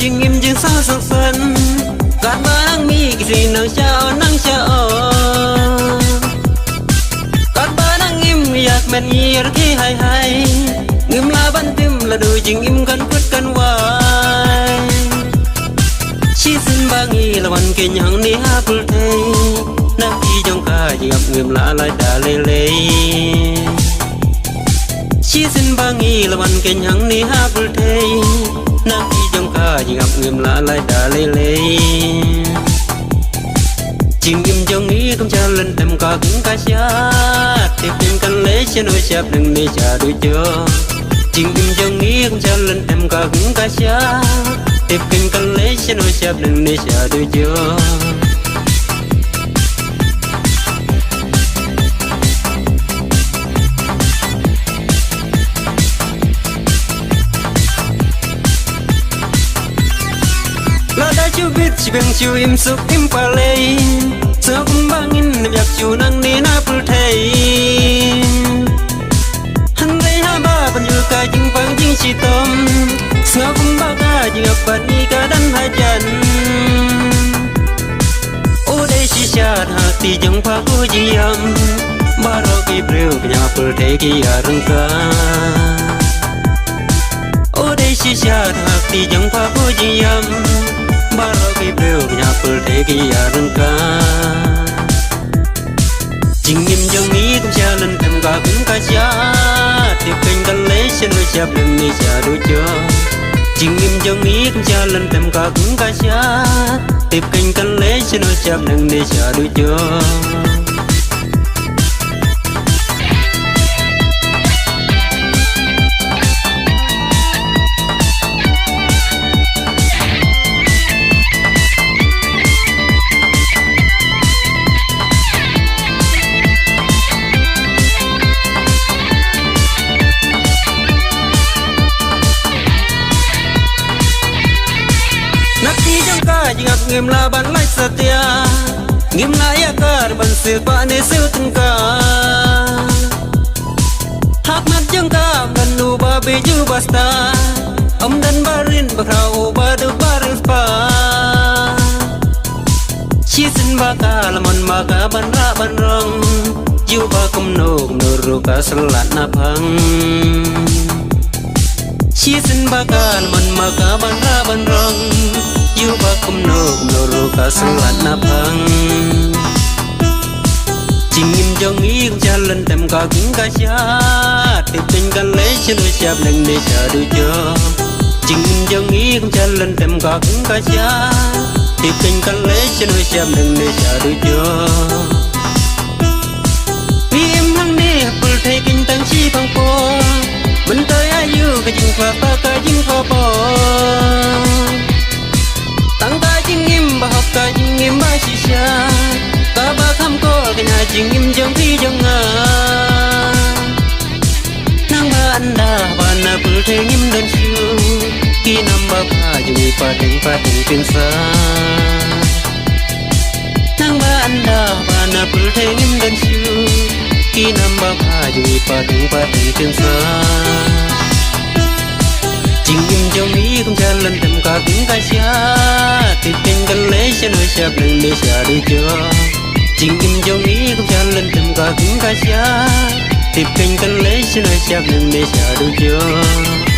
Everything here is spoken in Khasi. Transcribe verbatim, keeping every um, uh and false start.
Jingim jingsngewsih san. Katba nang mih ki sngi nang shah on, nang shah on. Katba nang im ïa ka met ngi ïa ki hai hai. Ngim lah ban tim lada jingim kan kut kan wai. Shisien ba ngi la wan khein hangne ha pyrthei. Na ki jong ka jingïap ngim lah lait da lei lei. Shisien ba ngi la wan khein hangne ha pyrthei. Na ki jong ka jingïap ngim lah lait da lei lei. Jingim jong ngi kum sha lynter ka kum ka shad. Tip khein kan leit shano shap nangne sha dujok. Jingim jong ngi kum sha lynter ka kum ka shad. Tip khein kan leit shano shap nangne sha dujok. Lada shu bit shu biang shu im suk im pale. Sngewbha ngin ym ïap shuh nangne na pyrthei. Hynrei haba pynjur ka jingpang jingshitom, sngewbha ka jingïap bad ngi ka don hajan. U dei shisha ha kti jong pha u jingïap. Baroh ki briew kynja pyrthei ki ïa ryngkat. U dei shisha ha kti jong pha u jingïap. Baroh ki briew kynja pyrthei ki ïa ryngkat. Jingim jong ngi kum sha lynter ka kum ka shad. Tip khein kan leit shano shap nangne sha dujok. Jingim jong ngi kum sha lynter ka kum ka shad. Tip khein kan leit shano shap nangne sha dujok. Na kti jong ka jingïap ngim lah ban lait satia. Ngim lah ïakar ban siew paid ne siew tyngka. Ha khmat jong ka ym don uba bieit uba stad. Ym don barit bakhraw uba duk barit spah. Shisien ba ka la mon ma ka ban rah ban rong. Ïoh ba kumno kumno ruh ka sa lait na phang. Shisien ba ka la mon ma ka ban rah ban rong. Ïoh ba kumno kumno ruh ka sa lait na phang. Jingim jong ngi kum sha lynter ka kum ka shad. Tip khein kan leit shano shap nangne sha dujok. Jingim jong ngi kum sha lynter ka kum ka shad. Tip khein kan leit shano shap nangne sha dujok. Ngi im hangne ha pyrthei khein tang shi pangpor. Mynta ïa ïoh ka jingkwah bad ka jingkhawbor. Tang ka jingim ba hok ka jingim ba shisha. Kaba kham kor kane ka jingim jong phi jong nga. Nang ba ynda ba na pyrthei ngim don shuh. Ki nam ba bha jong ngi pateng pateng pynshai. Nang ba ynda ba na pyrthei ngim don shuh. Ki nam ba bha jong ngi pateng pateng pynshai. Jingim jong ngi kum sha lynter ka kum ka shad. Tip khein kan leit shano shap nangne sha dujok. Jingim jong ngi kum sha lynter ka kum ka shad. Tip khein kan leit shano shap nangne sha dujok.